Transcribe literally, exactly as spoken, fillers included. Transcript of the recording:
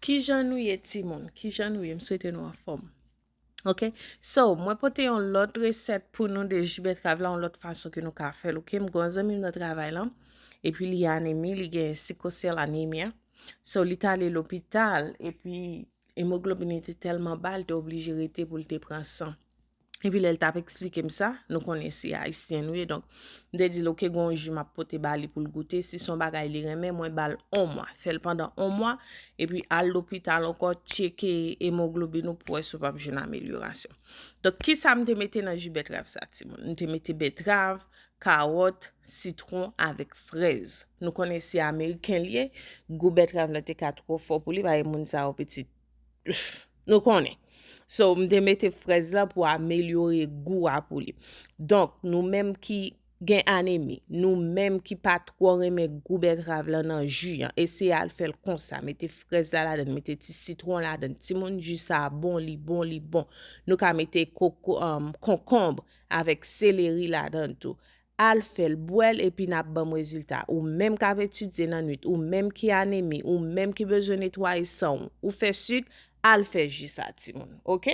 Kijan nou ye, timoun? Kijan nou ye? M swete nou anfòm. Ok? So, mwen pote yon lòt resèt pou nou de ji bètrav la, yon lòt fason ke nou ka fè l, ok? M gen yon zanmi m nan travay lan, epi li anemi, li gen sickle cell anemia. So, li t ale lopital, epi emoglobin li te tèlman ba, li te oblije rete pou l te pran san. Epi lè l t ap eksplike m sa, nou konnen se Ayisyen nou ye, donk, m te di l, ok, gen yon ji m ap pote ba li pou l goute, si se yon bagay li renmen, mwen ba l yon mwa, fè l pandan yon mwa, epi al lopital ankò, tcheke emoglobin ou pou wè si w p ap jwenn amelyorasyon. Donk, kisa m te mete nan ji bètrav sa, timoun? M te mete bètrav, kawòt, sitwon avèk frèz. Nou konnen se ameriken li ye, gou bètrav lan te ka twò fò pou li, paske moun sa yo pitit, nou konnen. So, m te mete frèz lan pou amelyore gou a pou li. Donk, nou menm ki gen anemi, nou menm ki pa twò renmen gou bètrav lan nan ji an, eseye al fè l konsa. Mete frèz la ladann, mete ti sitwon ladann. Timoun, ji sa a bon, li bon, li bon. Nou ka mete koko, um, konkonb avèk seleri ladann tou. Al fè l, bwè l, epi n ap ban m rezilta. Ou menm k ap etidye nan nwit, ou menm ki anemi, ou menm ki bezwen netwaye san w, ou fè sik, al fè ji sa, timoun. Ok?